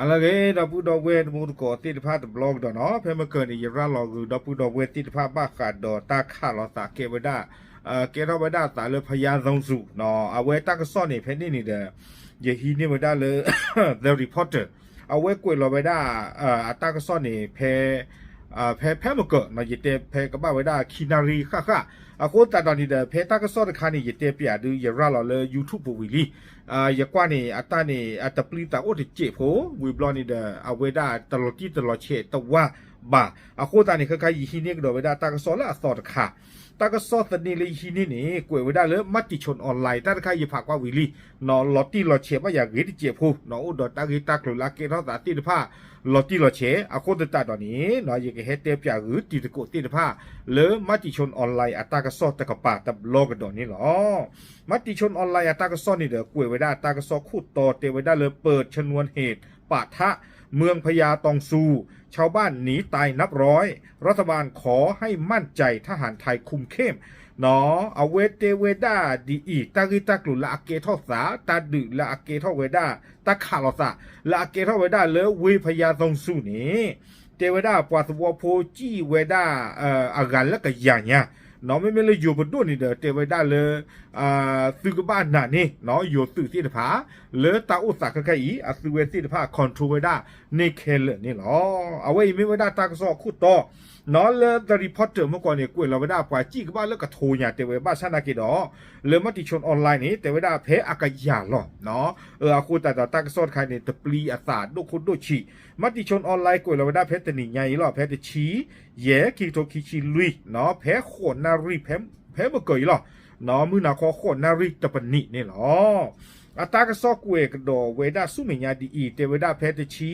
အလၢဂ့ၤ ဒီပုၢ်ဒီဝဲၢ်တံၤသကိးသ့ၣ်တဖၣ်တဘျီကဒီးနီၤ, ဖဲမုၢ်ကၢၤန့ၣ် ယရၤလီၤဂုာ်ဒီပုၢ်ဒီဝဲၢ်သ့ၣ်တဖၣ်ဘၣ်ဃးဒီးတၢ်ခးလိာ်သးကဲဝဲဒၣ်, ကဲထီၣ်ဝဲဒၣ်အသးလၢဖယါသိစူၤနီၤ, အဝဲတၢ်ကစီၣ်န့ၣ် ဖဲန့ၣ်န့ၣ်ဒီး ယဟံးန့ၢ်ဝဲဒၣ်လၢ The Reporter အဝဲကွဲးလီၤဝဲဒၣ် အတၢ်ကစီၣ်န့ၣ် ဖဲ ဖဲဖဲမုၢ်ကၢၤနီၤ, ယတဲဖဲကဘၣ်ဝဲဒၣ်ခံနၣ်ရံၣ်ဃၣ်ဃၣ်, အဃိသတးဒီးန့ၣ်ဒီး ဖဲတၢ်ကစီၣ်တခါန့ၣ် ယတဲပျးဒုး ယရၤလီၤလၢ YouTube ပူၤဝံၤလံ, ယကွၢ်န့ၣ် အတၢ်န့ၣ် အတပျံၤသးအိၣ်တစဲးဖိ, ဝံၤဘျီန့ၣ်ဒီး အဝဲဒၣ်တလီၤတံၢ်တလီၤဆဲးတဝၢ်ဘၣ်, အဃိသတးန့ၣ် ခဲခါယဟံးန့ၢ်ကဒီးဝဲဒၣ်တၢ်ကစီၣ်လၢအသီတခါ, တၢ်ကစီၣ်သန့လၢယဟံးန့ၢ်န့ၣ် ကွဲးဝဲဒၣ်လၢ မၤတံၤဆိ online တၢ်တခါယဖးကွၢ်ဝံၤလံ, နီၤ လီၤတံၢ်လီၤဆဲးဘၣ်ယၤဂ့ၤတစဲးဖိ, နီၤ အိၣ်ဒီးတၢ်ဂ့ၢ်တၢ်ကျိၤလၢအကဲထီၣ်သးသ့ၣ်တဖၣ် လီၤတံၢ်လီၤဆဲး, အဃိသတးဒီးန့ၣ် နီၤ ယကဟဲတဲပျးဂုာ်တံၤသကိးသ့ၣ်တဖၣ် လၢ မၤတံၤဆိ online အတၢ်ကစီၣ်တကပၤတဘျီကဒီးန့ၣ်လီၤ. မၤတံၤဆိ online အတၢ်ကစီၣ်န့ၣ်ဒီး ကွဲးဝဲဒၣ်တၢ်ကစီၣ်ခိၣ်တီတဲဝဲဒၣ်လၢ เปิดชนวนเหตุปะทะเมืองพญาตองซู ชาวบ้านหนีตายนับร้อย รัฐบาลขอให้มั่นใจทหารไทยคุมเข้ม အဝဲတဲဝဲဒၣ်ဒ်အံၤ, တၢ်ဂ့ၢ်တၢ်ကျိၤလၢအကဲထီၣ်သး, တၢ်ဒုးလၢအကဲထီၣ်ဝဲဒၣ်, တၢ်ခးလိာ်သး လၢအကဲထီၣ်ဝဲဒၣ်လၢဝ့ၢ်ဖယါသိစူၤန့ၣ်, တဲဝဲဒၣ်ပှၤသဝီဖိစံၣ်ဝဲဒၣ် အဂၤလၢကယၤညါ, နီၤ မ့မ့ၢ်လၢယိၤပဒိၣ်န့ၣ်ဒီး တဲဝဲဒၣ်လၢ သုကဘၣ်နာ်န့ၢ် နီၤ ယိၤသုးသ့ၣ်တဖၣ် လၢတၢ်အိၣ်သးခဲခါအံၤ အသုဝဲသ့ၣ်တဖၣ် control ဝဲဒၣ်န့ၢ်ခဲလၢာ်န့ၣ်လီၤ. အဝဲအံၤမ့ၢ်ဝဲဒၣ်တၢ်ကစီၣ်အခိၣ်တီ နီၤ လၢ The Reporter မုၢ်ကီၢ်န့ၣ် ကွဲးလီၤဝဲဒၣ်ပှၤစံၣ်ကဘၣ်လၢကထိညါတဲဝဲ ဘၣ်ဆၣ်နာ်က့ဒီး လၢ မၤတံၤဆိ online န့ၣ် တဲဝဲဒၣ်ဖဲအကယၤလီၤ. အဃိသတးဒီးတၢ်ကစီၣ်တခါန့ၣ် တပျံၤအသးဒိၣ်ခိၣ်ဒိၣ်ဆံး, မၤတံၤဆိ online ကွဲးလီၤဝဲဒၣ်ဖဲတနံၤညါအံၤလီၤ, ဖဲတဆံယဲၢ် ခံကထိခံဆံလွံၢ်, နီၤ ဖဲဃိးနၣ်ရံၣ် ဖဲမုၢ်ကၢၤအံၤလီၤ, နီၤ မုၢ်နၤခီဃိးနၣ်ရံၣ်တပနံးန့ၣ်လီၤ. အတၢ်ကစီၣ်ကွဲးကဒီးဝဲဒၣ်ဆူမဲာ်ညါဒ်အံၤ, တဲဝဲဒၣ်ဖဲတဆံ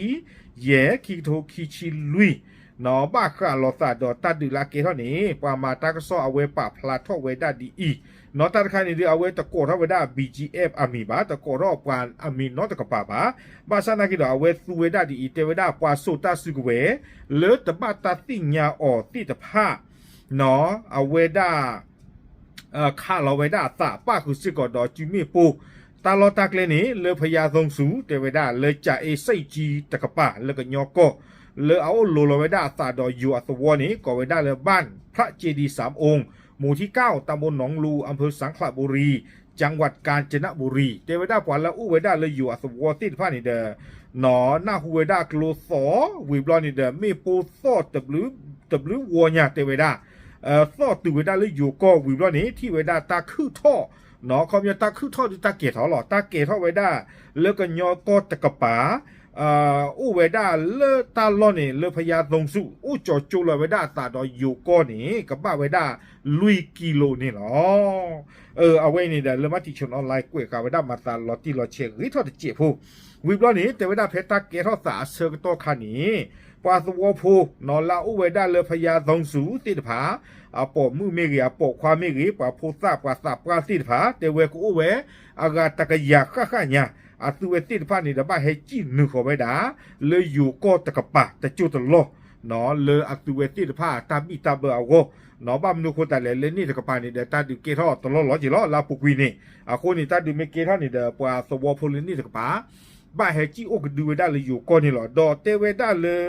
ယဲၢ် ခံကထိခံဆံလွံၢ်, နီၤ ဘၣ်ဃးလိာ်သးဒီးတၢ်ဒုးလၢအကဲထီၣ်န့ၣ် ပှၤမၤတၢ်ကစီၣ်အဝဲပာ်ဖျါထီၣ်ဝဲဒၣ်ဒ်အံၤ, နီၤ တၢ်တခါန့ၣ်ဒုး အဝဲတကိးထီၣ်ဝဲဒၣ် BGF အမံၤဘၣ်, တကိးထီၣ်ပှၤအမံၤနီတကပၤဘၣ်, ဘၣ်ဆၣ်နာ်က့ဒီး အဝဲသူဝဲဒၣ်ဒ်အံၤ, တဲဝဲဒၣ်ပှၤစိာ်တၢ်စုကဝဲၤ လၢတဘၣ်တၢ်သ့ၣ်ညါအီၤသ့ၣ်တဖၣ် နီၤ အဝဲဒၣ် ခးလီၤဝဲဒၣ်အသး ပၣ်ဃုာ်စ့ၢ်ကီးဒီးစုမ့ၣ်ပိၢ်, တၢ်လီၢ်တၢ်ကျဲန့ၣ် လၢဖယါသိစူၤ တဲဝဲဒၣ်လၢ ကၠၤအ့စံၣ်ကၠံတကပၤ လၢကညီကီၢ် လၢအအိၣ်လိၤလီၤဝဲဒၣ်အသးဒီးယိၤအသဝီန့ၣ် ကိးဝဲဒၣ်လၢ บ้านพระเจดีย์สามองค์ หมู่ที่เก้า ตำบลหนองลู อำเภอสังขละบุรี จังหวัดกาญจนบุรี တဲဝဲဒၣ်ပှၤလၢအအိၣ်ဝဲဒၣ်လၢယိၤအသဝီသ့ၣ်တဖၣ်န့ၣ်ဒီး နီၤ နၢ်ဟူဝဲဒၣ်ကျိသီၣ် ဝံၤဘျီန့ၣ်ဒီး မ့ၣ်ပိၢ်သီၣ် တဘျုးဝီညါတဲဝဲဒၣ်, သီၣ်တုၤဝဲဒၣ်လၢယိၤကီၢ်ဝံၤဘျီန့ၣ် ထံၣ်ဝဲဒၣ်တၢ်ခုၣ်ထီၣ်, နီၤ ခီပညီတၢ်ခုၣ်ထီၣ်ဒုးတၢ်ကဲၤထီၣ်လီၤ, တၢ်ကဲၤထီၣ်ဝဲဒၣ်လၢကညီကီၢ်တကပၤ အိၣ်ဝဲဒၣ်လၢတၢ်လီၢ်န့ၣ် လၢဖယါသိစူၤ အိၣ်ကၠီၤကၠိလီၤဝဲဒၣ်အသးဒီးယိၤကီၢ်န့ၣ် ကဘၣ်ဝဲဒၣ်လွံၢ်ကံလိန့ၣ်လီၤ. အဝဲအံၤန့ၣ်ဒီး လၢ မၤတံၤဆိ online ကွဲးဃာ်ဝဲဒၣ်မၤသးလီၤတံၢ်လီၤဆဲးဂ့ၤထီၣ်တစဲးဖိ, ဝံၤဘျီန့ၣ် တဲဝဲဒၣ်ဖဲတၢ်ကဲထီၣ်သးအဆၢကတီၢ်ခါန့ၣ် ပှၤသဝီဖိ နီၤ လၢအအိၣ်ဝဲဒၣ်လၢဖယါသိစူၤသ့ၣ်တဖၣ် အပိာ်မုၣ်မ့ၢ်ဂ့ၤ အပိာ်ခွါမ့ၢ်ဂ့ၤ ပှၤဖိသၣ်ပှၤသးပှၢ်သ့ၣ်တဖၣ် တဲဝဲကအိၣ်ဝဲ အဂၤတကယၤဃၣ်ဃၣ်ညါ, အသုဝဲသ့ၣ်တဖၣ်န့ၣ်ဒီး ဘၣ်ဟဲစံၣ်နုာ်ဃီၤဝဲဒၣ် လၢယိၤကီၢ်တကပၤတစိၢ်တလီၢ်, နီၤ လၢအသုဝဲသ့ၣ်တဖၣ်တၢ်ဘံၣ်တၢ်ဘၢအဂီၢ်, နီၤ ဘၣ်မနုၤအဃိသတးလဲၣ် လၢန့ၣ်တကပၤန့ၣ်ဒီး တၢ်ဒုးကဲထီၣ်တလီၢ်လီၤက့ၤလီၤ လၢအပူၤကွံာ်န့ၣ်, အဃိန့ၣ် တၢ်ဒုးမ့ၢ်ကဲထီၣ်န့ၣ်ဒီး ပှၤသဝီဖိလၢန့ၣ်တကပၤ ဘၣ်ဟဲစံၣ်အိၣ်ကဒုဝဲဒၣ်လၢယိၤကီၢ်န့ၣ်လီၤ. ဒီးတဲဝဲဒၣ်လၢ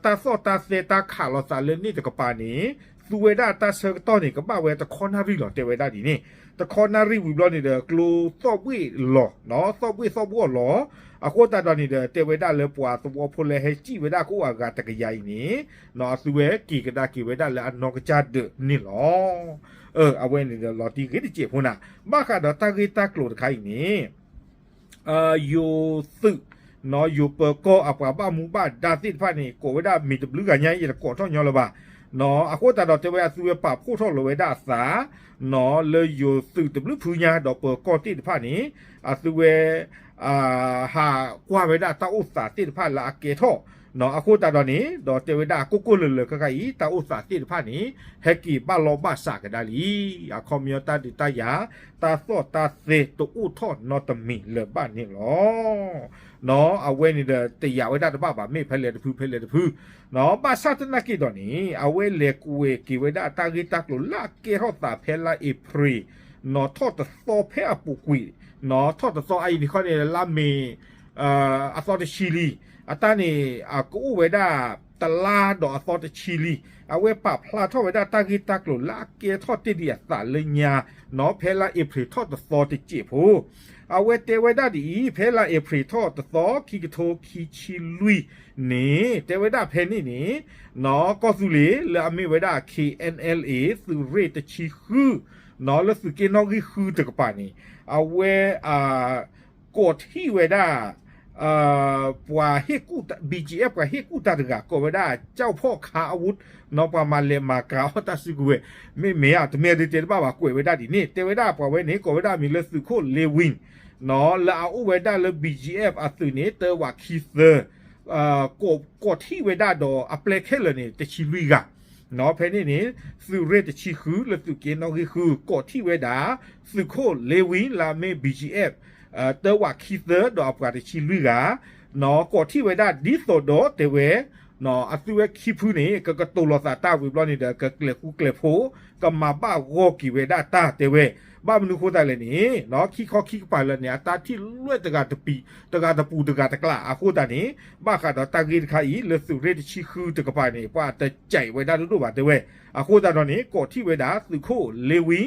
တၢ်သီၣ်တၢ်သဲတၢ်ခးလိာ်သးလၢန့ၣ်တကပၤန့ၣ် သူဝဲဒၣ်တၢ်ဆၢကတီၢ်န့ၣ် ကဘၣ်ဝဲတခီနၣ်ရံၣ်လီၤ တဲဝဲဒၣ်ဒ်န့ၣ်, တခီနၣ်ရံၣ်ဝံၤဘျီန့ၣ်ဒီး ကျိသီၣ်ဘှ့ၣ်လီၤ, နီၤ သီၣ်ဘှ့ၣ်သီၣ်ဘှီၣ်လီၤ, အဃိသတးဒီးန့ၣ်ဒီး တဲဝဲဒၣ်လၢပှၤသဝီဖိလၢဟဲစံၣ်ဝဲဒၣ်ကအိၣ်အဂၤတကယၤအံၤန့ၣ်, နီၤ အသုဝဲက့ၤကဒါက့ၤဝဲဒၣ်လၢအနီၢ်ကစၢ်ဒၢးန့ၣ်လီၤ. အဝဲန့ၣ်ဒီးလီၤတံၢ်ဂ့ၤတစဲးဖိနၤ, ဘၣ်ဃးဒီးတၢ်ဂ့ၢ်တၢ်ကျိၤတခါအံၤန့ၣ် ယိၤသုး, နီၤ ယိၤပၢၤကီၢ်အပှၤဘၣ်မူဘၣ်ဒါသ့ၣ်တဖၣ်န့ၣ် ကိးဝဲဒၣ်မံၤတဘျုးဂၤညါ ယတကိးထီၣ်ညီလၢၤဘၣ်, နီၤ အဃိသတးဒီးတဲဝဲအသုဝဲပာ်ဖှိၣ်ထီၣ်လီၤဝဲဒၣ်အသး, နီၤ လၢယိၤသုးတဘျုးဖုညါဒီးပၢၤကီၢ်သ့ၣ်တဖၣ်န့ၣ် အသုဝဲ ဟးကွၢ်ဝဲဒၣ်တၢ်အိၣ်သးသ့ၣ်တဖၣ်လၢအကဲထီၣ်, နီၤ အဃိသတးဒီးန့ၣ် ဒီးတဲဝဲဒၣ်ကိၢ်ကိၢ်လၢၤလၢၤခဲခါအံၤ တၢ်အိၣ်သးသ့ၣ်တဖၣ်န့ၣ် ဟဲက့ၤဘၣ်လီၢ်ဘၣ်စးကဒါလံ, အခီပညီတၢ်ဒုးတၢ်ယၤ တၢ်သီၣ်တၢ်သဲတအိၣ်ထီၣ်နီတမံၤလၢၤဘၣ်န့ၣ်လီၤ. နီၤ အဝဲန့ၣ်ဒီးတယာ်ဝဲဒၣ်တဘၣ်ဘၣ် မ့ၢ်ဖဲလဲၣ်တဖုဖဲလဲၣ်တဖု, နီၤ ဘၣ်ဆၣ်သနာ်က့ဒီးန့ၣ် အဝဲလဲၤကွဲးက့ၤဝဲဒၣ်တၢ်ဂ့ၢ်တၢ်ကျိၤလၢအကဲထီၣ်သးဖဲလါအ့ဖြ့ၣ် နီၤ ထီၣ်တသီဖဲအပူၤကွံာ်, နီၤ ထီၣ်တသီအံၤန့ၣ်ခီန့ၣ် လါမ့ၤ အသီတဆံလံ. အတၢ်န့ၣ် အကအိၣ်ဝဲဒၣ်တလါဒီးအသီတဆံလံ. အဝဲပာ်ဖျါထီၣ်ဝဲဒၣ်တၢ်ဂ့ၢ်တၢ်ကျိၤလၢအကဲထီၣ်တ့ၢ်ဒံးအသးလၢညါ နီၤ ဖဲလါအ့ဖြ့ၣ်ထီၣ်တသီတစဲးဖိ. အဝဲတဲဝဲဒၣ်ဒ်အံၤ, ဖဲလါအ့ဖြ့ၣ်ထီၣ်တသီ ခံကထိခံဆံလွံၢ်န့ၣ် တဲဝဲဒၣ်ဖဲန့ၣ်န့ၣ် နီၤ ကီၢ်သူလ့ၤလၢအမ့ၢ်ဝဲဒၣ် KNLA သုးရ့ၣ်တဆံဃု နီၤ လၢသုးက့နီၣ်ဂံၢ်ဃုတကပၤန့ၣ် အဝဲ ကိးထီၣ်ဝဲဒၣ် ပှၤ BGF ပှၤဟ့ၣ်ကူၣ်တၢ်တဂၤ ကိးဝဲဒၣ် ကၠီၣ်ဖီၣ်ခါအဝူ နီၤ ပှၤမၤလဲၤမၤကၤအီၣ်တၢ်စုကဝဲၤ မ့ၢ်မ့ၢ်ဧါ တမ့ၢ်ဒ်တဲတဘၣ်ဘၣ် ကွဲးဝဲဒၣ်ဒ်န့ၣ် တဲဝဲဒၣ်ပှၤဝဲန့ၣ် ကိးဝဲဒၣ်အမံၤလၢသုးခိၣ်လ့ဝံ နီၤ လၢအအိၣ်ဝဲဒၣ်လၢ BGF အသုးန့ၣ် တၢဝးခံသၢ ကိးထီၣ်ဝဲဒၣ်ဒီးအပျဲၢ်ခဲလၢာ်န့ၣ် တဆံလွံၢ်ဂၤ နီၤ ဖဲန့ၣ်န့ၣ် သုးရ့ၣ်တဆံဃု လၢသုးက့နီၣ်ဂံၢ်ဃု ကိးထီၣ်ဝဲဒၣ် သုးခိၣ်လ့ဝံ လၢအမ့ၢ် BGF တၢဝးခံသၢဒီးအပှၤတဆံလွံၢ်ဂၤ နီၤ ကိးထီၣ်ဝဲဒၣ်ဒ်သိးဒီးတဲဝဲ အသုဝဲခံဖုန့ၣ် ကကတိၤလီၤသးတၢ်ဝံၤဘျီန့ၣ်ဒီး ကကျဲၤဃူကျဲၤဖိး ကမၤဘၣ်ဂီၢ်က့ၤဝဲဒၣ်တၢ်တဲဝဲ. ဘၣ်မနုၤအဃိသတးလဲၣ်န့ၣ် နီၤ ခံခီခံကပၤလၢာ်န့ၣ် အတၢ်ထံၣ်လွဲၢ်တဂၤတပူၤတဂၤတကျးအဃိသတးန့ၣ် ဘၣ်ဃးဒီးတၢ်ဂ့ၢ်တခါအံၤ လၢသုးရ့ၣ်တဆံဃုတကပၤန့ၣ် ပှၤတစဲးဝဲဒၣ်ဒိၣ်ဒိၣ်ဘၣ်တဲဝဲ. အဃိသတးဒီးန့ၣ် ကိးထီၣ်ဝဲဒၣ်သုးခိၣ်လ့ဝံ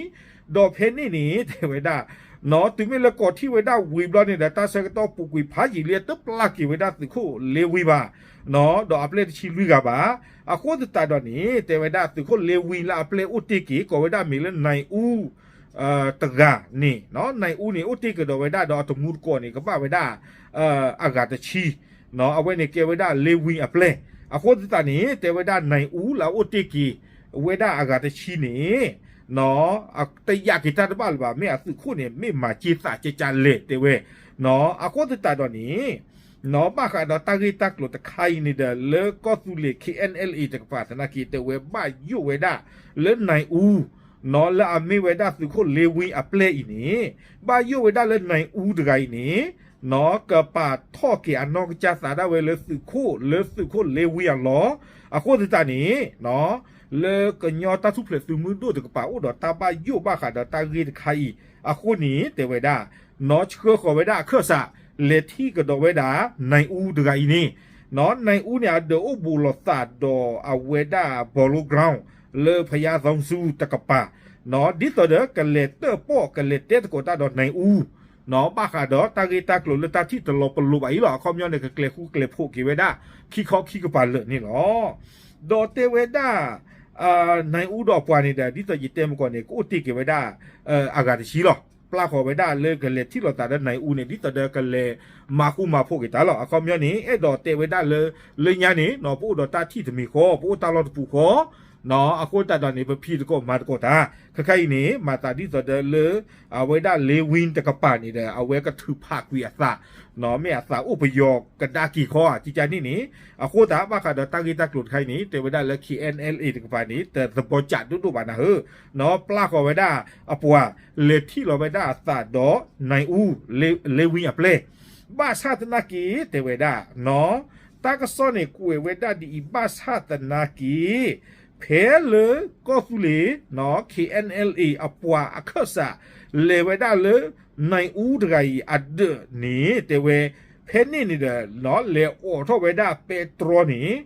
ဒီးဖဲန့ၣ်န့ၣ် တဲဝဲဒၣ် နီၤ တုၤမ့ၢ်လၢကိးထီၣ်ဝဲဒၣ်ဝံၤဘျီန့ၣ်ဒီး တၢ်ဆၢကတီၢ်ပူၤကွံာ်ဖးယံာ်လံ တပျၢ်က့ၤဝဲဒၣ်သုးခိၣ်လ့ဝံဘၣ် နီၤ ဒီးအပျဲၢ်တဆံလွံၢ်ဂၤဘၣ်. အဃိသတးဒီးန့ၣ် တဲဝဲဒၣ်သုးခိၣ်လ့ဝံလၢအပျဲၢ်အိၣ်တ့ၢ်က့ၤ ကိးဝဲဒၣ်မံၤလၢနၢ်အူ တဂၤန့ၣ် နီၤ နၢ်အူန့ၣ် အိၣ်တ့ၢ်ကဒီးဝဲဒၣ်ဒီးအတမူတကိးန့ၣ် ကဘၣ်ဝဲဒၣ် အဂၤတဆံ နီၤ အဝဲန့ၣ်ကဲဝဲဒၣ်လ့ဝံအပျဲၢ်. အဃိသတးန့ၣ် တဲဝဲဒၣ်နၢ်အူလၢအအိၣ်တ့ၢ်က့ၤဝဲဒၣ်အဂၤတဆံန့ၣ် နီၤ တယာ်က့ၤတၢ်တဘၣ်လၢၤဘၣ် မ့ၢ်အသုးခိၣ်န့ၣ် မ့ၢ်မၤက့ၤသးကကလဲၣ်တဲဝဲ. နီၤ အဃိသတးဒီးန့ၣ် နီၤ ဘၣ်ဃးဒီးတၢ်ဂ့ၢ်တၢ်ကျိၤတခါအံၤန့ၣ်ဒီး လၢကီၢ်သူလ့ၤ KNLA တကပၤသနာ်က့ တဲဝဲဘၣ်ယိၣ်ဝဲဒၣ်လၢနၢ်အူ နီၤ လၢအမ့ၢ်ဝဲဒၣ်သုးခိၣ်လ့ဝံအပျဲၢ်အံၤန့ၣ် ဘၣ်ယိၣ်ဝဲဒၣ်လၢနၢ်အူတဂၤအံၤန့ၣ် နီၤ ကပာ်ထီၣ်က့ၤအနီၢ်ကစၢ်သးဒၣ်ဝဲလၢသုးခိၣ် လၢသုးခိၣ်လ့ဝံအလီၢ်. အဃိသတးန့ၣ် နီၤ လၢကညီတၢ်ထူၣ်ဖျဲးသုးမုၢ်ဒိၣ်တကပၤအိၣ်ဒီးတၢ်ဘၣ်ယိၣ်ဘၣ်ဃးဒီးတၢ်ဂ့ၢ်တခါအံၤ အဃိန့ၣ် တဲဝဲဒၣ် နီၤ ဆှၢဃီၤဝဲဒၣ်အခၢၣ်စး လဲၤထံၣ်ကဒီးဝဲဒၣ် နၢ်အူတဂၤအံၤန့ၣ် နီၤ နၢ်အူန့ၣ် အဒုးအိၣ်ဘူးလိာ်သးဒီးအဝဲဒၣ် Polo Ground လၢဖယါသီဆူတကပၤ နီၤ ဒ်သိးဒီးကလဲၤတၢၣ်ပီၣ် ကလဲၤတဲသကိးတၢ်ဒီးနၢ်အူ နီၤ ဘၣ်ဃးဒီးတၢ်ဂ့ၢ်တၢ်ကျိၤလၢတၢ်ထံၣ်တလီၤပလိာ်ဘၣ်အံၤလီၤ. အခီပညီန့ၣ် ကကျဲၤဃူကျဲၤဖိးက့ၤဝဲဒၣ် ခံခီခံကပၤလၢာ်န့ၣ်လီၤ. ဒီးတဲဝဲဒၣ် နၢ်အူဒီးအပှၤန့ၣ်ဒီး ဒ်သိးယတဲမကီၢ်န့ၣ် ကအိၣ်တ့ၢ်က့ၤဝဲဒၣ် အဂၤတဆံလီၤ. ပျၢ်ဃီၤဝဲဒၣ်လၢကလဲၤထံၣ်လိာ်သးဒီးနၢ်အူန့ၣ် ဒ်သိးဒီးကလဲၤမၤဃူမၤဖိးက့ၤတၢ်လီၤ. အခီပညီန့ၣ် အဲၣ်ဒိးတဲဝဲဒၣ်လၢ လၢညါန့ၣ် နီၤ ပအိၣ်ဒီးတၢ်ထံၣ်တမံၤဃီ ပအိၣ်တၢ်လီၢ်တပူၤဃီ နီၤ အဃိသတးဒီးန့ၣ် ပဖံးသကိးမၤသကိးတၢ် ခဲခါအံၤန့ၣ် မၤသးဒ်သိးဒီးလၢ အဝဲဒၣ်လ့ဝံတကပၤန့ၣ်ဒီး အဝဲကထုးဖးကွံာ်အသး နီၤ မ့ၢ်အသးအိၣ်ပယီၤကဒါက့ၤခီဧါ ကကန့ၣ်န့ၣ် အဃိသတး ဘၣ်ဃးဒီးတၢ်ဂ့ၢ်တၢ်ကျိၤတခါအံၤန့ၣ် တဲဝဲဒၣ်လၢ KNLA တကပၤန့ၣ် တသဘီကးဒိၣ်ဒိၣ်ဘၣ်နၤဧၢ နီၤ ပျၢ်ဃီၤဝဲဒၣ်အပှၤ လဲၤထံၣ်လီၤဝဲဒၣ်အသးဒီးနၢ်အူ လ့ဝံအပျဲၢ် ဘၣ်ဆၣ်သနာ်က့ တဲဝဲဒၣ် နီၤ တၢ်ကစီၣ်န့ၣ်ကွဲးဝဲဒၣ်ဒ်အံၤ ဘၣ်ဆၣ်သနာ်က့ ဖဲလၢကီၢ်သူလ့ၤ နီၤ KNLA အပှၤအခၢၣ်စး လဲၤဝဲဒၣ်လၢ နၢ်အူတဂၤအံၤအဒၢးန့ၣ် တဲဝဲ ဖဲန့ၣ်န့ၣ်ဒီး နီၤ လဲၤအိးထီၣ်ဝဲဒၣ်ပဲတြီန့ၣ်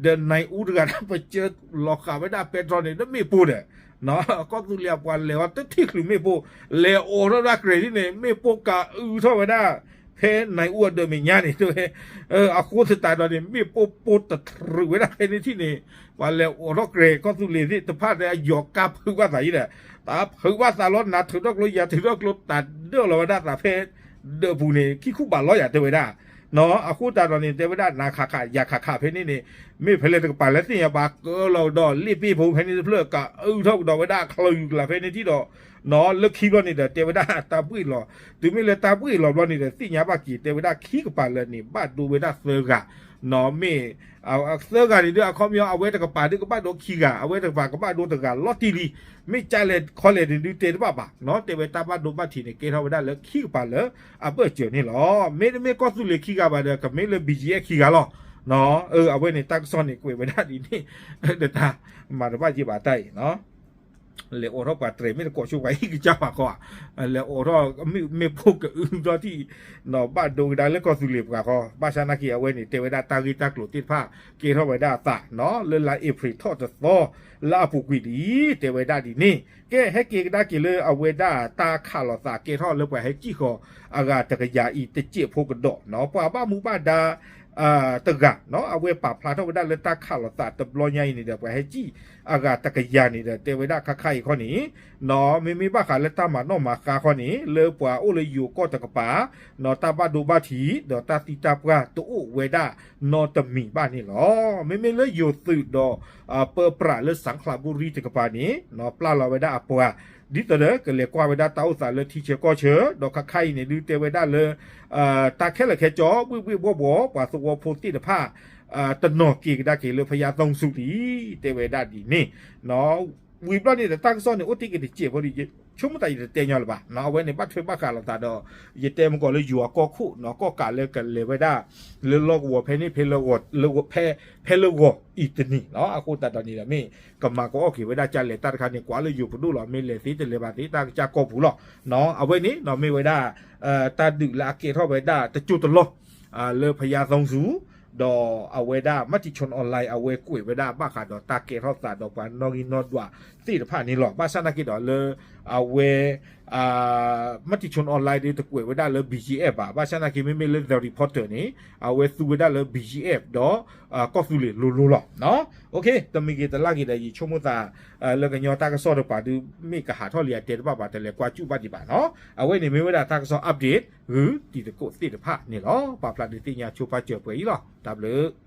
ဒီးနၢ်အူတဂၤဒၣ်ပစၢလီၤဃာ်ဝဲဒၣ်ပဲတြီန့ၣ် လၢမ့ၣ်ပိၢ်ဒီး နီၤ ကီၢ်သူလ့ၤအပှၤလဲၤအီၤတထံၣ်ချုးမ့ၣ်ပိၢ် လဲၤအိးထီၣ်ဝဲဒၣ်ကြဲးဒ်န့ၣ် မ့ၣ်ပိၢ်ကအုထီၣ်ဝဲဒၣ် ဖဲနၢ်အူအဒၢးမဲာ်ညါန့ၣ် တဲဝဲ အဃိသတးဒီးန့ၣ် မ့ၣ်ပိၢ်ပိၢ်တတြူးဝဲဒၣ်ဖဲန့ၣ်ထံၣ်န့ၣ် ပှၤလဲၤအိးထီၣ်ကြဲး ကီၢ်သူလ့ၤသ့ၣ်တဖၣ်ဒီးအယီၤကါဖုးဘၣ်သးအံၤဒီး တၢ်ဖုးဘၣ်သးလီၤ နၤထုးထီၣ်ကျိ ယၤထုးထီၣ်ကျိ တၢ်ဒၢၣ်လီၤဝဲဒၣ်သးဖဲ ဒၢးပူၤန့ၣ် ခံခူဘၣ်လီၤယၤတဲဝဲဒၣ် နီၤ အဃိသတးဒီးန့ၣ် တဲဝဲဒၣ်နၤခးခး ယၤခးခးဖဲန့ၣ်န့ၣ် မ့ၢ်ဖဲလဲၣ်တကပၤလၢသ့ၣ်ညါဘၣ်ကၢလီၤကဒီး လ့ၣ်ပ့ၢ်ဖိဖဲန့ၣ်တဖျၢၣ် ကအုထီၣ်ကဒီးဝဲဒၣ်ချီယူၤကလာ်ဖဲန့ၣ်ထံၣ်ဒီး နီၤ လၢခံဘျီန့ၣ်ဒီး တဲဝဲဒၣ်တၢ်ဘှ့ၣ်လီၤ တုၤမ့ၢ်လၢတၢ်ဘှ့ၣ်လီၤဘျီန့ၣ်ဒီး သ့ၣ်ညါဘၣ်က့ၤ တဲဝဲဒၣ်ခံကပၤလၢာ်န့ၣ် ဘၣ်ဒိဝဲဒၣ်သၢဂၤ နီၤ မ့ၢ် သၢဂၤန့ၣ်ဒုး အခီပညီ အဝဲတကပၤဒုးကဘၣ်ဒိခံဂၤ အဝဲတကပၤကဘၣ်ဒိတဂၤလီၤတံၢ်လံ မ့ၢ်ကလဲၤခီလဲၤန့ၣ်ဒုးတဲတဘၣ်ဘၣ် နီၤ တဲဝဲတၢ်ဘၣ်ဒိဘၣ်ထံးန့ၣ် ကဲထီၣ်ဝဲဒၣ်လၢခံကပၤလၢာ်အဘၢၣ်စၢၤန့ၣ်လီၤ. မ့တမ့ၢ်ကီၢ်သူလ့ၤခံဂၤဘၣ်ဒီး ကမ့ၢ်လၢ ဘီၣ်ကၠံၣ်အဲၣ် ခံဂၤလီၤ နီၤ အဝဲန့ၣ် တၢ်ကစီၣ်န့ၣ်ကွဲးဝဲဒၣ်ဒ်န့ၣ် ဒီးတၢ်မၤတဘၣ်ယံာ်ဘၣ်တၢ်အံၤ နီၤ လဲၤအိးထီၣ်ပှၤတြဲၤမ့ၢ်တကိးဆိပှၤဟံၣ်ကစၢ်ပှၤဃီဧါ, လဲၤအိးထီၣ်မ့ၣ်ဖိကအုထီၣ်ထံၣ်, ဘၣ်ဒိကဒါလၢကီၢ်သူလ့ၤပှၤဃီ, ဘၣ်ဆၣ်နာ်က့အဝဲန့ၣ် တဲဝဲဒၣ်တၢ်ဂ့ၢ်တၢ်ကျိၤသ့ၣ်တဖၣ် ကဲထီၣ်ဝဲဒၣ်အသးနီၤ လၢလါအ့ဖြ့ၣ်ထီၣ်တသီ လၢအပူၤကွံာ်ဒ်အံၤ တဲဝဲဒၣ်ဒ်န့ၣ်, ကဲ ဟဲက့ၤကဒါက့ၤလၢအဝဲဒၣ်တၢ်ခးလိာ်သးကဲထီၣ်လၢပှၤဟဲစံၣ်ဃီၤ အဂၤတကယၤအံၤတစဲးဖိကဒီးနီၤ ပှၤဘၣ်မူဘၣ်ဒါ တဂၤနီၤ အဝဲပာ်ဖျါထီၣ်ဝဲဒၣ်လၢတၢ်ခးလိာ်သးတဘျီညါအံၤန့ၣ်ဒီး ပှၤဟဲစံၣ်အဂၤတကယၤန့ၣ်ဒီး တဲဝဲဒၣ်ခါခါအံၤခီန့ၣ် နီၤ မ့မ့ၢ်ဘၣ်ဃးလၢတၢ်မၤနီၣ်မၤဃါခီန့ၣ် လၢပှၤအိၣ်လၢယိၤကီၢ်တကပၤ နီၤ တၢ်ဘၣ်ဒိဘၣ်ထံး ဒီးတၢ်သံတၢ်ပှၢ်တအိၣ်ဝဲဒၣ်နီတမံၤဘၣ်န့ၣ်လီၤ. မ့မ့ၢ်လၢယိၤသုးဒီး ပၢပြးလၢစၣ်ခလးဘူရံတကပၤန့ၣ် နီၤ ပျၢ်လီၤဝဲဒၣ်အပှၤ ဒ်သိးဒီးကလဲၤကွၢ်ဝဲဒၣ်တၢ်အိၣ်သးလၢထံဆၢကီၢ်ဆၢ ဒီးခါခါအံၤန့ၣ်ဒုးတဲဝဲဒၣ်လၢ တၢ်ခဲလၢာ်ခဲဆ့ ဘှ့ၣ်ဘှ့ၣ်ဘှီၣ်ဘှီၣ် ပှၤသဝီဖိသ့ၣ်တဖၣ် တနီၤက့ၤကဒါက့ၤလၢဖယါသီစူၤလံ တဲဝဲဒၣ်ဒ်န့ၣ် ဝံၤဘျီန့ၣ်ဒီး တၢ်ကစီၣ်န့ၣ် အိၣ်တ့ၢ်က့ၤတစဲးဖိဒီး ဆိကမိၣ်သးယတတဲညီလၢၤဘၣ်နီၤ အဝဲန့ၣ် ဘၣ်ထွဲဘၣ်ဃးလိာ်သးဒီး ယတဲမ့ၢ်ကီးလၢယိၤအကီၢ်ခိၣ်နီၤ ကီၢ်ကးလၢကလဲၤဝဲဒၣ် လၢလီၢ်ကဝီၤဖဲန့ၣ် ဖဲ ဖဲလၢဂီၤအံၤတနံၤနီၤ အဃိသတးဒီးန့ၣ်ဒီး မ့ၢ်ကမၤကအီၣ်က့ၤဝဲဒၣ်ကလဲၤတၢ်တခါန့ၣ် ကွၢ်လၢယိၤပဒိၣ်လီၤ မ့ၢ်လဲၤသ့တလဲၤဘၣ်သ့ တၢ်ကစၢ်ကီၢ်ပူၤလီၤ. အဝဲန့ၣ်နီၤ မ့ၢ်ဝဲဒၣ် တၢ်ဒုးလၢအကဲထီၣ်ဝဲဒၣ်တကၠိတလီၢ် လၢဖယါသီစူၤ ဒီးအဝဲဒၣ် မၤတံၤဆိၣ်အီၣ်လဲၣ် အဝဲကွဲးဝဲဒၣ်ဘၣ်ဃးဒီးတၢ်ကဲထီၣ်သးဒီးပှၤနီၣ်ဂံၢ်နီၣ်ဒွးသ့ၣ်တဖၣ်န့ၣ်လီၤ. ဘၣ်ဆၣ်နာ်က့ဒီးလၢ အဝဲ မၤတံၤဆိၣ်အီၣ်လဲၣ်ဒီးတကွဲးဝဲဒၣ်လၢ ဘီၣ်ကၠံၣ်အ့ၣ်ဘၣ်, ဘၣ်ဆၣ်နာ်က့မ့မ့ၢ်လၢ The Reporter န့ၣ် အဝဲသူဝဲဒၣ်လၢ ဘီၣ်ကၠံၣ်အ့ၣ် ဒီး ကီၢ်သူလ့ၤလိၤလိၤလီၤ. တမံၤဂ့ၤတလၢ်ဂ့ၤဒီး ယဆိကမိၣ်သး လၢကညီတၢ်ကစီၣ်တပၤဒုး မ့ၢ်ကဟးထီၣ်လံအတဲတဘၣ်ဘၣ် တလဲၤကွၢ်စူၣ်ဘၣ်ဒံးဘၣ်နီၤ. အဝဲန့ၣ်မ့ၢ်ဝဲဒၣ်တၢ်ကစီၣ် update ဂုာ်တံၤသကိးသ့ၣ်တဖၣ်န့ၣ်လီၤ. ပာ်ဖျါဒုးသ့ၣ်ညါဆိပာ်စၢၤပှဲၤအံၤလီၤ. တၢ်ဘျုး